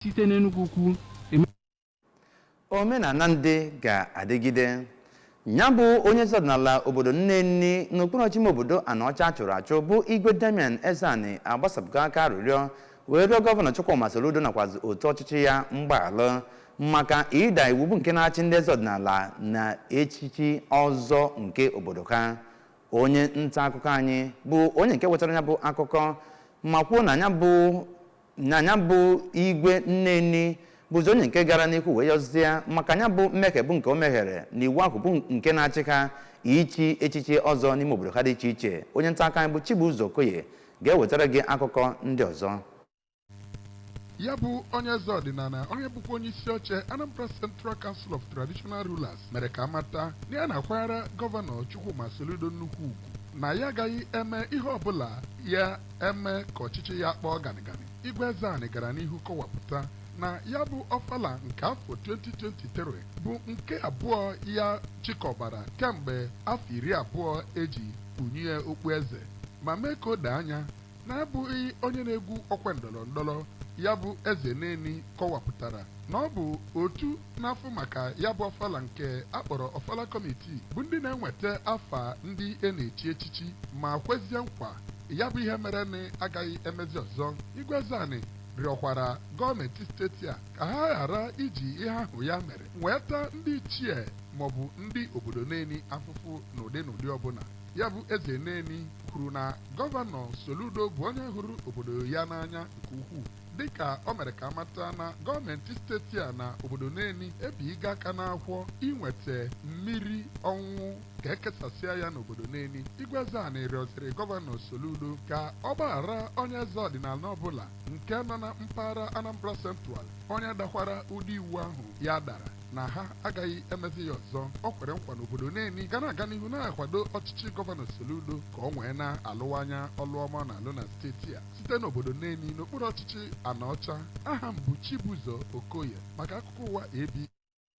Site n'Enugwu Ukwu. Omenala ndị ga-adịgide. Ya bụ onye eze ọdịnala obodo Nnenni n'okpuru ọchịchị ime obodo Anaọcha chụrụ achụ, bụ Igwe Damian Ezeani, agbasapụgo aka arịrịọ wee rịọ Gọvanọ Chukwuma Soludo nakwazi otu ọchịchị ya mgbaghalụ maka ịda iwu bụ nke na-achị ndị eze ọdịnala na echichi ọzọ nke obodo ha. Onye nta akụkọ anyị bụ onye nke wetara ya bụ akụkọ ma kwuo na ya bụ Igwe Nnenni bụzi onye nke gara n'ihu wee yọzie maka ya bụ mmehie bụ nke o meghere na iwu ahụ bụ nke na-achị ha ichi echichi ọzọ n'ime obodo ha dị iche iche. Onye nta akụkọ anyị bụ Chibuzo Okoye ga-ewetara gị akụkọ ndị ọzọ. Ya bụ onye eze ọdịnala, onye bụkwa onye isi oche Anambra Central Council of Traditional Rulers, mere ka amata na ya na-akwanyere Gọvanọ Chukwuma Soludo nnukwu ugwu, na ya agaghị eme ihe ọbụla ya eme ka ọchịchị ya kpọọ ganịganị. Igwe Ezeani gara n'ihu kọwapụta na ya bụ ọfala nke afọ 2023 bụ nke abụọ ya chịkọbara kemgbe afọ 20 eji kpunye okpu eze, ma mee ka o doo anya na-abụghị onye na-egwu ọkwa ndọrọ ndọrọ. Ya bụ eze Neni kọwapụtara na ọ bụ otu na-afụ maka ya bụ ọfala nke akpọrọ ọfala committee bụ ndị na-enweta afa ndị e na-echi echichi, ma kwezie nkwa ya bụ ihe mere na agaghị emezi ọzọ. Igwe Ezeani rịọkwara gọọmenti steeti a ka ha ghara iji ihe ahụ ya mere wee taa ndị ichie maọbụ ndị obodo Neni afụfụ n'ụdị n'ụdị ọbụla. Ya bụ eze Neni kwuru na Gọvanọ Soludo bụ onye hụrụ obodo ya n'anya nke ukwuu, dịka o mere ka amata na gọọmenti steeti a na obodo Neni ebighị aka n'akwụkwọ inweta mmiri ọṅụṅụ ka ekesasịa ya n'obodo Neni. Igwe Ezeani rịọziri Gọvanọ Soludo ka ọ gbaghara onye eze ọdịnala ọbụla nke nọ na mpaghara Anambra Central onye dakwara ụdị iwu ahụ ya dara, na ha agaghị emezi ya ọzọ. O kwere nkwa n'obodo Neni ga na-aga n'ihu na-akwado ọchịchị Gọvanọ Soludo ka ọ nwee na-alụwanya ọlụ ọma ọ na-alụ na steeti a. Site n'obodo Neni n'okpuru ọchịchị Anaọcha, aha m bụ Chibuzo Okoye maka akụkọ ụwa ABS.